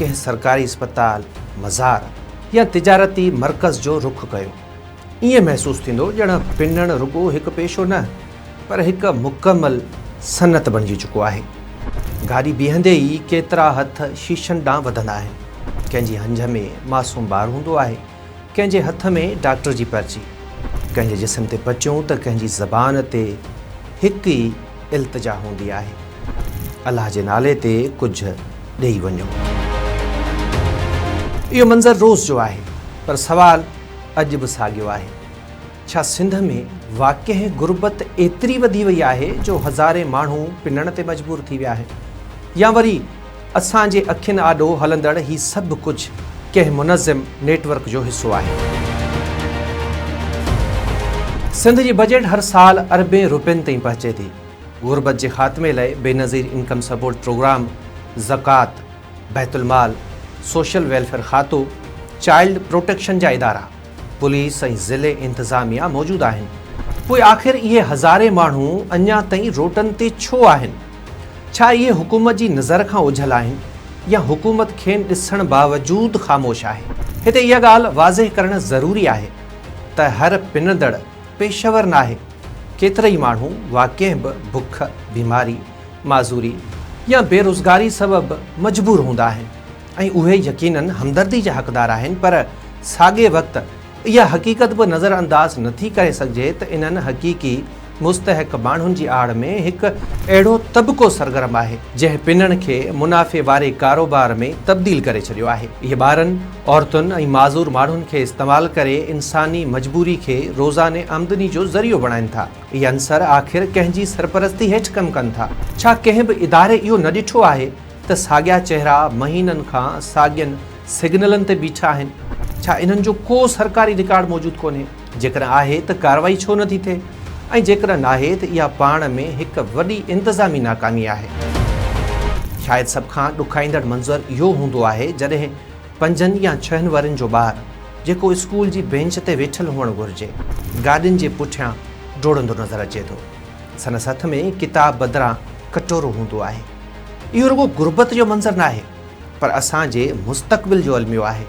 ڪنهن سرڪاري اسپتال، مزار يا تجارتي مرڪز جو رخ ڪيو. ائين محسوس ٿيندو ڄڻ پنڻ رڳو هڪ پيشو نه پر هڪ مڪمل صنعت بڻجي چڪو آهي. گاڏي بيهندي ئي ڪيترا هٿ شيشن ڏانهن وڌندا آهن. ڪنهن جي هنج ۾ معصوم ٻار هوندو آهي، ڪنهن جي هٿ ۾ ڊاڪٽر جي پرچي، ڪنهن جي جسم تي پٽيون ته ڪنهن جي زبان تي هڪ ئي التجا هوندي آهي، الله جي نالي تي ڪجهه ڏيئي وڃو. اهو منظر روز جو آهي، پر سوال اڄ به ساڳيو آهي، ڇا سنڌ ۾ واقعي غربت ايتري وڌي وئي آهي جو هزارين ماڻهو پنڻ تي مجبور ٿي ويا آهن؟ يا وري اسان جي اکين آڏو هلندڙ هي سڀ ڪجهه ڪنهن منظم نيٽ ورڪ جو حصو آهي؟ سنڌ جي بجيٽ هر سال اربين روپين تائين پهچي ٿي. غربت جي خاتمي لاء بينظير انڪم سپورٽ پروگرام، زڪوات، بيت المال، سوشل ويلفيئر کاتو، چائلڊ پروٽيڪشن جا ادارا، پوليس ۽ ضلعي انتظاميا موجود آهن. پوء آخر اهي هزارين ماڻهو اڃا تائين روڊن تي ڇو آهن؟ ڇا اهي حڪومت جي نظر کان اوجهل آهن يا حڪومت کين ڏسڻ باوجود خاموش آهي؟ هتي اها ڳالهه واضح ڪرڻ ضروري آهي ته هر پنندڙ پيشور ناهي، ڪيترائي ماڻهو واقعي به بک، بيماري، معذوري يا بيروزگاري سبب مجبور هوندا آهن ۽ اهي يقينن همدردي جا حقدار آهن پر ساڳئي وقت اها حقيقت به نظر انداز نٿي ڪري سگهجي ته انهن حقيقي مستحق ماڻهن جي آڙ ۾ هڪ اهڙو طبقو سرگرم آهي، جنهن پنڻ کي منافعي واري ڪاروبار ۾ تبديل ڪري ڇڏيو آهي. اهي ٻارن، عورتن ۽ معذور ماڻهن کي استعمال ڪري انساني مجبوري کي روزاني آمدني جو ذريعو بڻائين ٿا. اهي عنصر آخر ڪنهن جي سرپرستي هيٺ ڪم ڪن ٿا؟ ڇا ڪنهن به اداري اهو نه ڏٺو آهي ته ساڳيا چهرا مهينن کان ساڳين سگنلن تي بيٺا آهن، ڇا انهن جو ڪو سرڪاري رڪارڊ موجود ڪونهي؟ جيڪڏهن آهي ته ڪارروائي ڇو نٿي ٿئي ۽ جيڪڏهن ناهي ته اها پاڻ ۾ هڪ وڏي انتظامي ناڪامي آهي. شايد سڀ کان ڏکائيندڙ منظر اهو هوندو آهي جڏهن پنجن يا ڇهن ورهين جو ٻار جيڪو اسڪول جي بينچ تي ويٺل هئڻ گهرجي، گاڏين جي پٺيان ڊوڙندو نظر اچي ٿو. سندس هٿ ۾ ڪتاب بدران ڪٽورو هوندو آهي. اهو رڳو غربت جو منظر ناهي پر اسان جي مستقبل جو الميو آهي،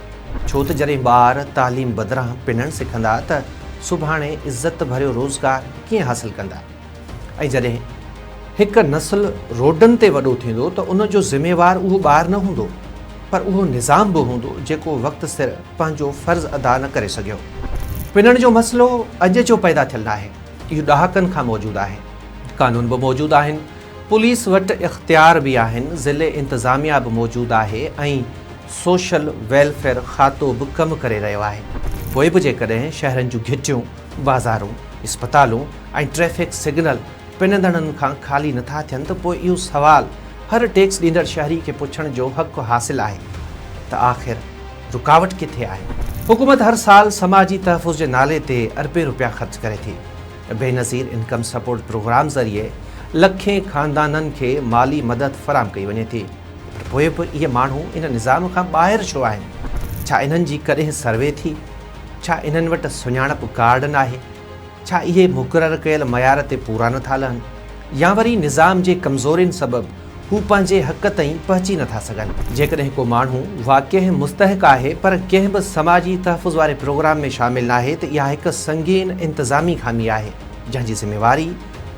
ڇو ته جڏهن ٻار تعليم بدران پنڻ سکندا ته سڀاڻي عزت ڀريو روزگار ڪيئن حاصل ڪندا ۽ جڏهن هڪ نسل روڊن تي وڏو ٿيندو ته ان جو ذميوار اهو ٻار نه هوندو پر اهو نظام به هوندو جيڪو وقت سر پنهنجو فرض ادا نه ڪري سگهيو. پنڻ جو مسئلو اڄ جو پيدا ٿيل ناهي، اهو ڏهاڪن کان موجود آهي، قانون به موجود آهن، پوليس وٽ اختيار به آهن، ضلعي انتظاميا به موجود آهي ۽ سوشل ويلفيئر کاتو به ڪم ڪري رهيو آهي، پوء به جيڪڏهن شهرن جون گهٽيون، بازارون، اسپتالون ۽ ٽريفڪ سگنل پنندڙن کان خالي نٿا ٿين ته پوء اهو سوال هر ٽيڪس ڏيندڙ شهري کي پڇڻ جو حق حاصل آهي ته آخر رڪاوٽ ڪٿي آهي؟ حڪومت هر سال سماجي تحفظ جي نالي تي اربين روپيا خرچ ڪري ٿي. بينظير انڪم سپورٽ پروگرام ذريعي لکين خاندانن کي مالي مدد فراهم ڪئي وڃي ٿي پر پوء به اهي ماڻهو ان نظام کان ٻاهر ڇو آهن؟ ڇا انهن جي ڪڏهن سروي ٿي؟ ڇا انهن وٽ سڃاڻپ ڪارڊ ناهي؟ ڇا اهي مقرر ڪيل معيار تي پورا نٿا لهن؟ يا وري نظام جي ڪمزورين سبب هو پنهنجي حق تائين پهچي نٿا سگهن. جيڪڏهن ڪو ماڻهو واقعي مستحق آهي پر ڪنهن به سماجي تحفظ واري پروگرام ۾ شامل ناهي ته اها هڪ سنگين انتظامي خامي آهي جنهن جي ذميواري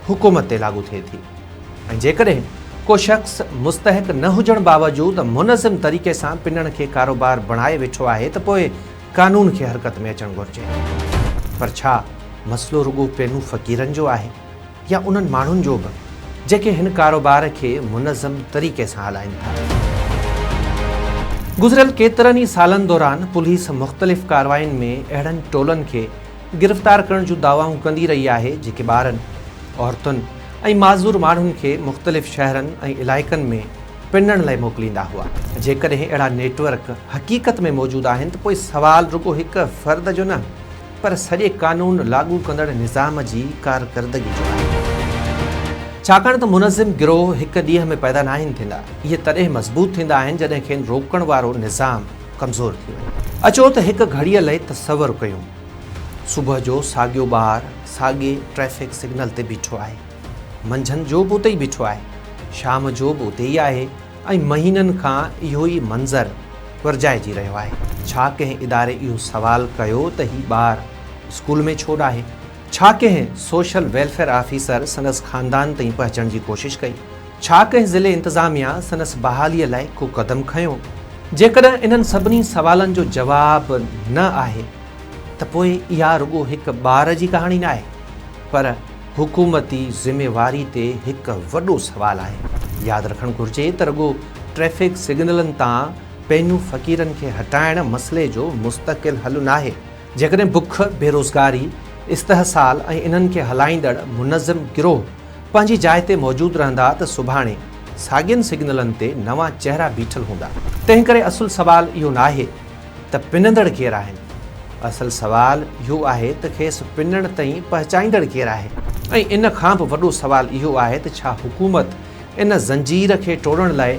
حڪومت تي لاڳو ٿئي ٿي ۽ جيڪڏهن ڪو شخص مستحق نه هجڻ باوجود منظم طريقي سان پنڻ کي ڪاروبار بڻائي ويٺو آهي ته پوء قانون کي حرڪت ۾ اچڻ گهرجي. پر ڇا مسئلو رڳو پينو فقيرن جو آهي؟ يا انهن ماڻهن جو به جيڪي هن ڪاروبار کي منظم طريقي سان هلائين ٿا. گذريل ڪيترن ئي سالن دوران پوليس مختلف ڪارروائين ۾ اهڙن ٽولن کي گرفتار ڪرڻ جون دعوائون ڪندي رهي آهي جيڪي ٻارن، عورتن ۽ معذور ماڻهن کي مختلف شهرن ۽ علائقن ۾ پنڻ لاء موڪليندا هئا. جيڪڏهن اهڙا نيٽ ورڪ حقيقت ۾ موجود آهن ته پوء سوال رڳو هڪ فرد جو نه پر سڄي قانون لاڳو ڪندڙ نظام جي ڪارڪردگي جو آهي. ڇاڪاڻ ته منظم گروهه هڪ ڏينهن ۾ پيدا ناهن ٿيندا، اهي تڏهن مضبوط ٿيندا آهن جڏهن کين روڪڻ وارو نظام ڪمزور ٿي وڃي. اچو ته هڪ گهڙيء لئه تصور ڪيون. صبح جو ساڳيو ٻار ساڳئي ٽريفڪ سگنل تي بيٺو آهي. منجهند جو به اتي ئي بيٺو آهي. شام جو به اتي ئي آهي ۽ مهينن کان اهو ئي منظر ورجائجي رهيو آهي. ڇا ڪنهن اداري اهو سوال ڪيو ته هي ٻار اسڪول ۾ ڇو ناهي؟ ڇا ڪنهن سوشل ويلفيئر آفيسر سندس خاندان تائين پهچڻ جي ڪوشش ڪئي؟ ڇا ڪنهن ضلعي انتظاميا سندس بحاليء لاء ڪو قدم کنيو؟ جيڪڏهن انهن سڀني سوالن جو جواب نه آهي ته پوء اها رڳو هڪ ٻار جي ڪهاڻي ناهي پر حڪومتي ذميواري تي هڪ وڏو سوال آهي. ياد رکڻ گهرجي ته رڳو ٽريفڪ سگنلن تان پينيون فقيرن کي هٽائڻ مسئلي جو مستقل حل ناهي. جيڪڏهن بک، بيروزگاري، استحصال ۽ انهن کي هلائيندڙ منظم گروهه پنهنجي جاء تي موجود رهندا ته سڀاڻي ساڳين سگنلن تي نوان چهرا بيٺل هوندا. تنهن ڪري اصل سوال اهو ناهي ته پنندڙ ڪير آهن؟ اصل سوال اهو آهي ته کيس پنڻ تائين پهچائيندڙ ڪير آهي؟ ۽ ان کان به وڏو سوال اهو آهي ته ڇا حڪومت ان زنجير کي ٽوڙڻ لاء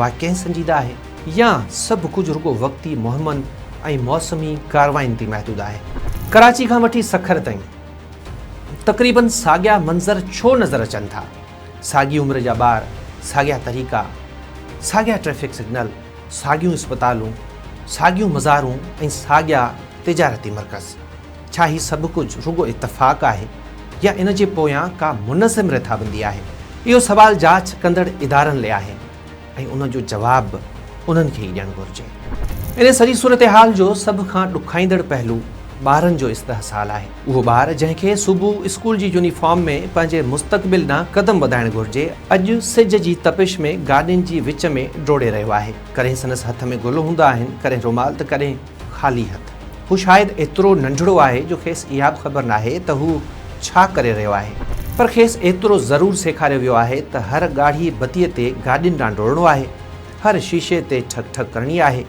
واقعي سنجيده آهي يا سڀ ڪجهه رڳو وقتي مهمن ۽ موسمي ڪارروائين تائين محدود آهي؟ ڪراچي کان وٺي سکر تائين تقريبن ساڳيا منظر ڇو نظر اچن ٿا؟ ساڳي عمر جا ٻار، ساڳيا طريقا، ساڳيا ٽريفڪ سگنل، ساڳيون اسپتالون، ساڳيون مزارون ۽ ساڳيا تجارتي مرڪز. ڇا هي سڀ ڪجهه رڳو اتفاق آهي يا ان جي پويان ڪا منظم رٿابندي آهي؟ اهو سوال جاچ ڪندڙ ادارن لئه آهي ۽ ان جو جواب به انهن کي ئي ڏيڻ گهرجي. ان سڄي صورتحال جو سڀ کان ڏکائيندڙ پهلو ٻارن جو استحصال آهي. اهو ٻار جنهن کي صبح اسڪول جي يونيفارم ۾ پنهنجي مستقبل ڏانهن قدم وڌائڻ گهرجي، اڄ سج جي تپش ۾ گاڏين جي وچ ۾ ڊوڙي رهيو آهي. ڪڏهن سندس هٿ ۾ گل هوندا آهن، ڪڏهن رومال ته ڪڏهن خالي هٿ. هو شايد ايترو ننڍڙو آهي جو کيس اها به خبر ناهي ته هو ڇا ڪري رهيو آهي. پر کيس ايترو ضرور سيکاريو ويو آهي ته هر ڳاڙهي بتيء تي گاڏين ڏانهن ڊوڙڻو آهي، هر شيشي تي ٺڪ ٺڪ ڪرڻي آهي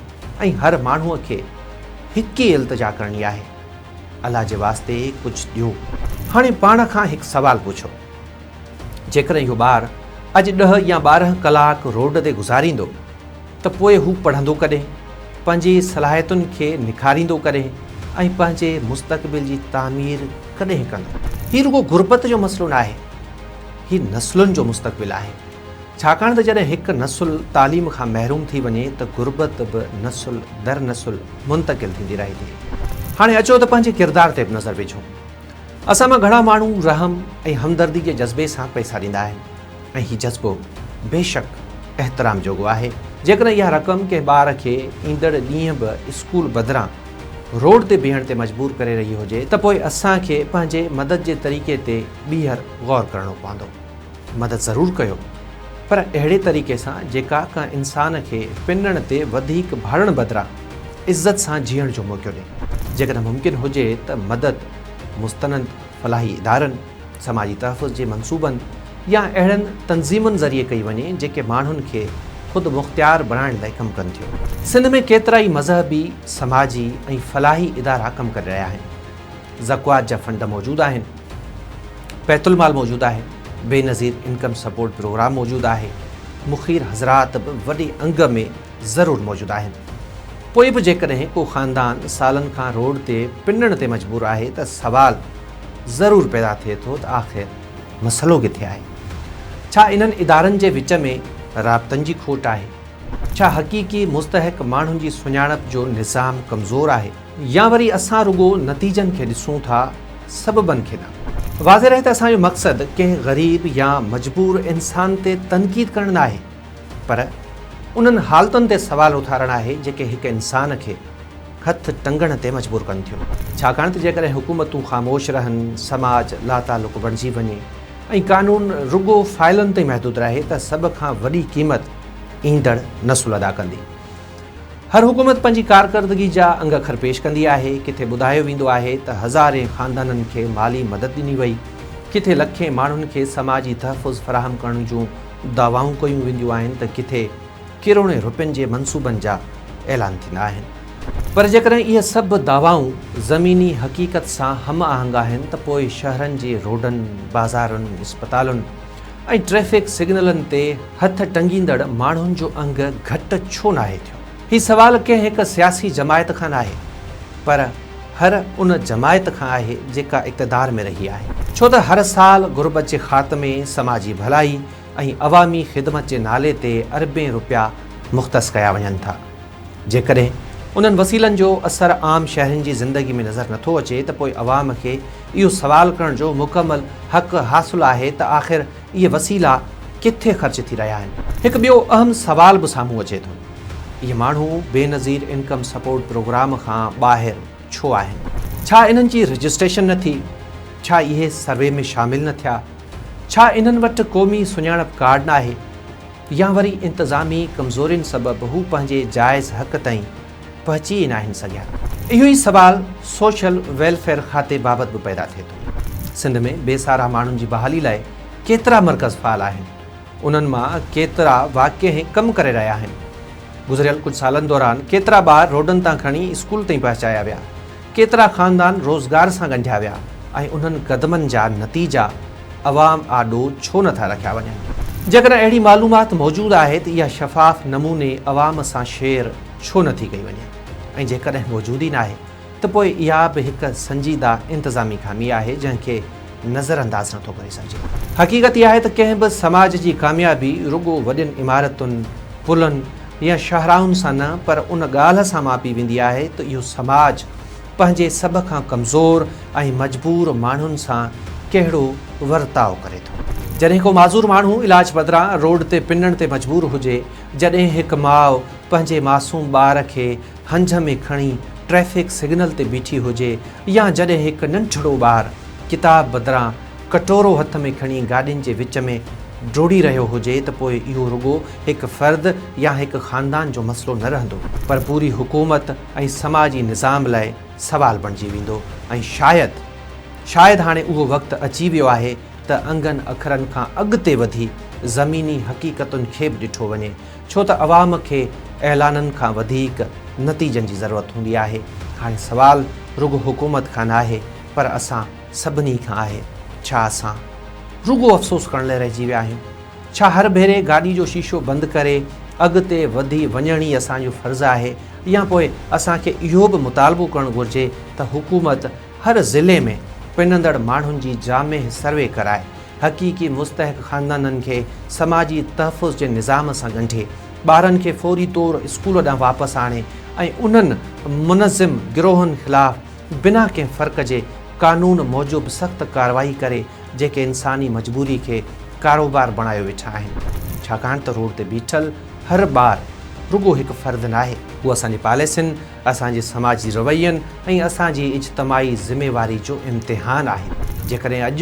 ۽ هر ماڻهوء کي هڪ ئي التجا ڪرڻي آهي، الله جي واسطي ڪجهه ڏيو. هاڻي پاڻ کان هڪ سوال پڇو، جيڪڏهن اهو ٻار اڄ ڏهه يا 12 ڪلاڪ روڊ تي گذاريندو ته پوء هو پڙهندو ڪڏهن، پنهنجي صلاحيتن کي نکاريندو ڪڏهن ۽ پنهنجي مستقبل جي تعمير ڪڏهن ڪندو؟ هي رڳو غربت جو مسئلو ناهي، هي نسلن جو مستقبل آهي. ڇاڪاڻ ته جڏهن هڪ نسل تعليم کان محروم ٿي وڃي ته غربت به نسل در نسل منتقل ٿيندي رهي ٿي. هاڻي اچو ته پنهنجي ڪردار تي به نظر وجهون. اسان مان گهڻا ماڻهو رحم ۽ همدردي جي جذبي سان پئسا ڏيندا آهن ۽ هي جذبو بيشڪ احترام جوڳو آهي. جيڪڏهن اها رقم ڪنهن ٻار کي ايندڙ ڏينهن به اسڪول بدران روڊ تي بيهڻ تي مجبور ڪري رهي هجي ته پوء اسان کي پنهنجي مدد جي طريقي تي ٻيهر غور ڪرڻو پوندو. مدد ضرور ڪيو پر اهڙي طريقي سان جيڪا ڪنهن انسان کي پنڻ تي وڌيڪ ڀاڙڻ بدران عزت سان جيئڻ جو موقعو ڏئي. جيڪڏهن ممڪن هجي ته مدد مستند فلاحي ادارن، سماجي تحفظ جي منصوبن يا اهڙن تنظيمن ذريعي ڪئي وڃي جيڪي ماڻهن کي خودمختيار بڻائڻ لاء ڪم ڪن ٿيون. سنڌ ۾ ڪيترائي مذهبي، سماجي ۽ فلاحي ادارا ڪم ڪري رهيا آهن. زڪوات جا فنڊ موجود آهن. بيت المال موجود آهي، بينظير انڪم سپورٽ پروگرام موجود آهي، مخير حضرات به وڏي انگ ۾ ضرور موجود آهن. پوء به جيڪڏهن ڪو خاندان سالن کان روڊ تي پنڻ تي مجبور آهي ته سوال ضرور پيدا ٿئي ٿو ته آخر مسئلو ڪٿي آهي؟ ڇا انهن ادارن جي وچ ۾ رابطن جي کوٽ آهي؟ ڇا حقيقي مستحق ماڻهن جي سڃاڻپ جو نظام ڪمزور آهي؟ يا وري اسان رڳو نتيجن کي ڏسون ٿا سببن کي نه. واضح رهي ته اسان جو مقصد ڪنهن غريب يا مجبور انسان تي تنقيد ڪرڻ ناهي پر انهن حالتن تي سوال اٿارڻ آهي جيڪي هڪ انسان کي هٿ ٽنگڻ تي مجبور ڪن ٿيون. ڇاڪاڻ ته جيڪڏهن حڪومتون خاموش رهن، سماج لاتعلق بڻجي وڃي ۽ قانون رڳو فائلن تائين محدود رهي ته سڀ کان وڏي قيمت ايندڙ نسل ادا ڪندي. هر حڪومت پنهنجي ڪارڪردگي جا انگ اکر پيش ڪندي آهي، ڪٿي ٻڌايو ويندو آهي ته هزارين خاندانن کي مالي مدد ڏني وئي، ڪٿي لکين ماڻهن کي سماجي تحفظ فراهم ڪرڻ جون دعوائون ڪيون وينديون آهن ته ڪٿي ڪروڙين رپين جي منصوبن جا اعلان ٿيندا آهن. پر جيڪڏهن اهي سڀ دعوائون زميني حقيقت سان هم آهنگ آهن ته پوء شهرن جي روڊن، بازارن، اسپتالن ۽ ٽريفڪ سگنلن تي هٿ ٽنگيندڙ ماڻهن جو انگ گهٽ ڇو ناهي ٿيو؟ هي سوال ڪنهن هڪ سياسي جماعت کان ناهي پر هر ان جماعت کان آهي جيڪا اقتدار ۾ رهي آهي. ڇو ته هر سال غربت جي خاتمي، سماجي ڀلائي ۽ عوامي خدمت جي نالي تي اربين رپيا مختص ڪيا وڃن ٿا. جيڪڏهن انهن وسيلن جو اثر عام شهرين جي زندگي ۾ نظر نٿو اچي ته پوء عوام کي اهو سوال ڪرڻ جو مڪمل حق حاصل آهي ته آخر اهي وسيلا ڪٿي خرچ ٿي رهيا آهن؟ هڪ ٻيو اهم سوال به سامهون اچي ٿو، اهي ماڻهو بينظير انڪم سپورٽ پروگرام کان ٻاهر ڇو آهن؟ ڇا انهن جي رجسٽريشن نه ٿي؟ ڇا اهي سروي ۾ شامل نه ٿيا؟ ڇا انهن وٽ قومي سڃاڻپ ڪارڊ ناهي؟ يا وري انتظامي ڪمزورين سبب هو پنهنجي جائز حق تائين پهچي ئي ناهن سگهيا؟ اهو ئي سوال سوشل ويلفيئر کاتي بابت به پيدا ٿئي ٿو. سنڌ ۾ بي سهارا ماڻهن جي بحالي لاء ڪيترا مرڪز فعال آهن؟ انهن مان ڪيترا واقعي ڪم ڪري رهيا آهن؟ گذريل ڪجهه سالن دوران ڪيترا ٻار روڊن تان کڻي اسڪول تائين پهچايا ويا؟ ڪيترا خاندان روزگار سان ڳنڍيا ويا ۽ انهن قدمن جا نتيجا عوام آڏو ڇو نه ٿا رکيا وڃن؟ جيڪڏهن اهڙي معلومات موجود آهي ته اها شفاف نموني عوام سان شيئر ڇو نه ٿي ڪئي وڃي ۽ جيڪڏهن موجود ئي ناهي ته پوء اها به هڪ سنجيده انتظامي خامي آهي جنهن کي نظرانداز نه ٿو ڪري سگهجي. حقيقت اها آهي ته ڪنهن به سماج جي ڪاميابي رڳو وڏين عمارتن، پلن يا شاهراهن سان نه پر ان ڳالهه سان ماپي ويندي آهي ته اهو سماج پنهنجي سڀ کان ڪمزور ۽ مجبور ماڻهن سان ڪهڙو ورتاء ڪري ٿو. جڏهن ڪو معذور ماڻهو علاج بدران روڊ تي پنڻ تي مجبور هجي، جڏهن هڪ ماء پنهنجي معصوم ٻار کي هنج ۾ کڻي ٽريفڪ سگنل تي بيٺي هجي يا جڏهن هڪ ننڍڙو ٻار ڪتاب بدران ڪٽورو هٿ ۾ کڻي گاڏين جي وچ ۾ ڊوڙي رهيو هجي ته پوء اهو رڳو هڪ فرد يا هڪ خاندان جو مسئلو نه رهندو پر پوري حڪومت ۽ سماجي نظام لاء سوال بڻجي ويندو ۽ شايد شايد هاڻي اهو وقت اچي ويو آهي ته انگن اکرن کان اڳتي وڌي زميني حقيقتن کي به ڏٺو وڃي ڇو ته عوام کي اعلانن کان وڌيڪ نتيجن جي ضرورت هوندي آهي هاڻي سوال رڳو حڪومت کان ناهي پر اسان سڀني کان آهي. ڇا اسان رڳو افسوس ڪرڻ لاء رهجي ويا آهيون؟ ڇا هر ڀيري گاڏي جو شيشو بند ڪري اڳتي وڌي وڃڻ ئي اسان جو فرض آهي يا پوء اسان کي اهو به مطالبو ڪرڻ گهرجي ته حڪومت هر ضلعي ۾ پنندڙ ماڻهن جي جامع سروي ڪرائي حقيقي مستحق خاندانن کي سماجي تحفظ جي نظام سان ڳنڍي ٻارن کي فوري طور اسڪول ڏانهن واپس آڻي ۽ انهن منظم گروهن خلاف بنا ڪنهن فرق جي قانون موجب سخت ڪارروائي ڪري جيڪي انساني مجبوري کي ڪاروبار بڻايو ويٺا آهن. ڇاڪاڻ ته روڊ تي بيٺل هر ٻار رڳو هڪ فرد ناهي، هو اسان جي پاليسين، اسان جي سماجي روين ۽ اسان جي اجتماعي ذميواري جو امتحان آهي. جيڪڏهن اڄ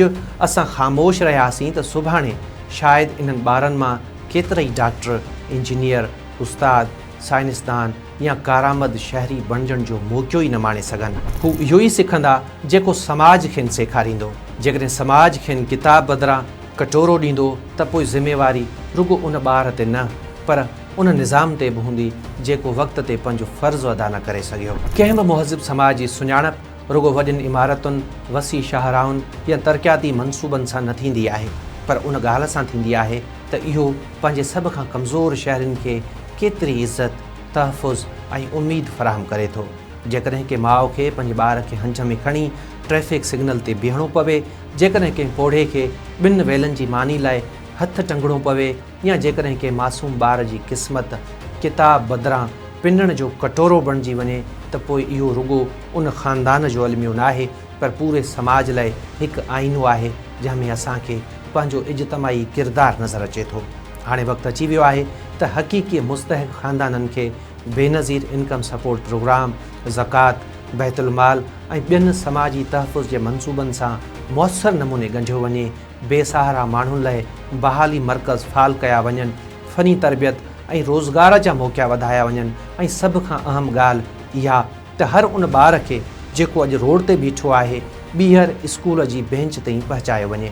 اسان خاموش رهياسين ته سڀاڻي شايد انهن ٻارن مان ڪيترائي ڊاڪٽر، انجنيئر، استاد، سائنسدان يا ڪارآمد شهري بڻجڻ جو موقعو ئي نه ماڻي سگهن. هو اهو ئي سکندا جيڪو سماج کين سيکاريندو. جيڪڏهن سماج کين ڪتاب بدران ڪٽورو ڏيندو ته پوء ذميواري رڳو ان ٻار تي نه پر ان نظام تي به هوندي جيڪو وقت تي پنهنجو فرض ادا نه ڪري سگهيو. ڪنهن به مهذب سماج جي سڃاڻپ رڳو وڏين عمارتن، وسيع شاهراهن يا ترقياتي منصوبن سان نه ٿيندي آهي پر ان ڳالهه سان ٿيندي آهي ته اهو پنهنجي سڀ کان ڪمزور شهرين کي ڪيتري عزت، تحفظ ۽ اميد فراهم ڪري ٿو. جيڪڏهن ڪنهن ماء کي پنهنجي ٻار کي هنج ۾ کڻي ٽريفڪ سگنل تي بيهڻو پوي، جيڪڏهن ڪنهن پوڙهي کي ٻن ويلن جي ماني لاء هٿ ٽنگڻو پوي يا جيڪڏهن ڪنهن معصوم ٻار جي قسمت ڪتاب بدران پنڻ جو ڪٽورو بڻجي وڃي ته پوء اهو رڳو ان خاندان جو الميو ناهي پر پوري سماج لاء هڪ آئينو آهي جنهن ۾ اسان کي پنهنجو اجتماعي ڪردار نظر اچي ٿو. هاڻي وقت اچي ويو آهي ته حقيقي مستحق خاندانن کي بينظير انڪم سپورٽ پروگرام، زڪوات، بيت المال ۽ ٻين سماجي تحفظ جي منصوبن سان موثر نموني ڳنڍيو وڃي، بي سهارا ماڻهن لاء بحالي مرڪز فعال ڪيا وڃن، فني تربيت ۽ روزگار جا موقعا وڌايا وڃن ۽ سڀ کان اهم ڳالهه اها ته هر ان ٻار کي جيڪو اڄ روڊ تي بيٺو آهي ٻيهر اسڪول جي بينچ تائين پهچايو وڃي.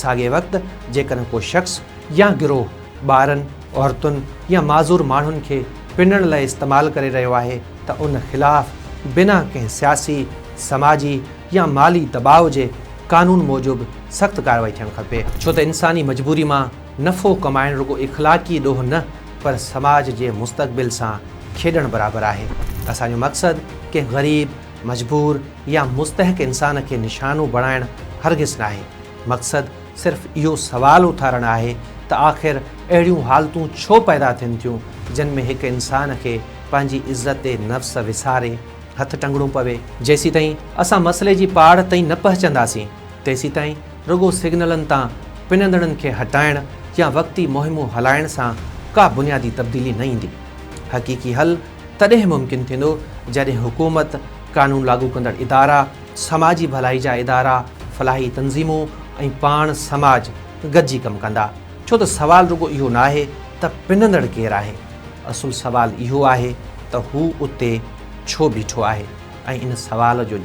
ساڳئي وقت جيڪڏهن ڪو شخص يا گروهه ٻارن، عورتن يا معذور ماڻهن کي پنڻ لاء استعمال ڪري رهيو آهي ته ان خلاف بنا ڪنهن سياسي، سماجي يا مالي دٻاء جي قانون موجب سخت ڪارروائي ٿيڻ کپي. ڇو ته انساني مجبوري مان نفعو ڪمائڻ رڳو اخلاقي ڏوهه نه پر سماج جي مستقبل سان کيڏڻ برابر آهي. اسان جو مقصد ڪنهن غريب، مجبور يا مستحق انسان کي نشانو بڻائڻ هرگز ناهي. مقصد صرف اهو سوال اٿارڻ آهي ته آخر اهڙيون حالتون ڇو پيدا ٿين ٿيون جن ۾ هڪ انسان کي پنهنجي عزت نفس وساري هٿ ٽنگڻو پوي. جيسيتائين اسان مسئلي جي پاڙ تائين نه پهچنداسين، تيسيتائين رڳو سگنلن تان پنندڙن کي هٽائڻ يا وقتي مهمون هلائڻ سان ڪا بنيادي تبديلي نه ايندي. حقيقي حل تڏهن ممڪن ٿيندو جڏهن حڪومت، قانون لاڳو ڪندڙ ادارا، سماجي ڀلائي جا ادارا، فلاحي تنظيمون ۽ پاڻ سماج گڏجي ڪم ڪندا. ڇو ته سوال رڳو اهو ناهي ته پنندڙ ڪير آهي، اصل سوال اهو آهي ته هو اتي ڇو بيٺو آهي ۽ ان سوال جو.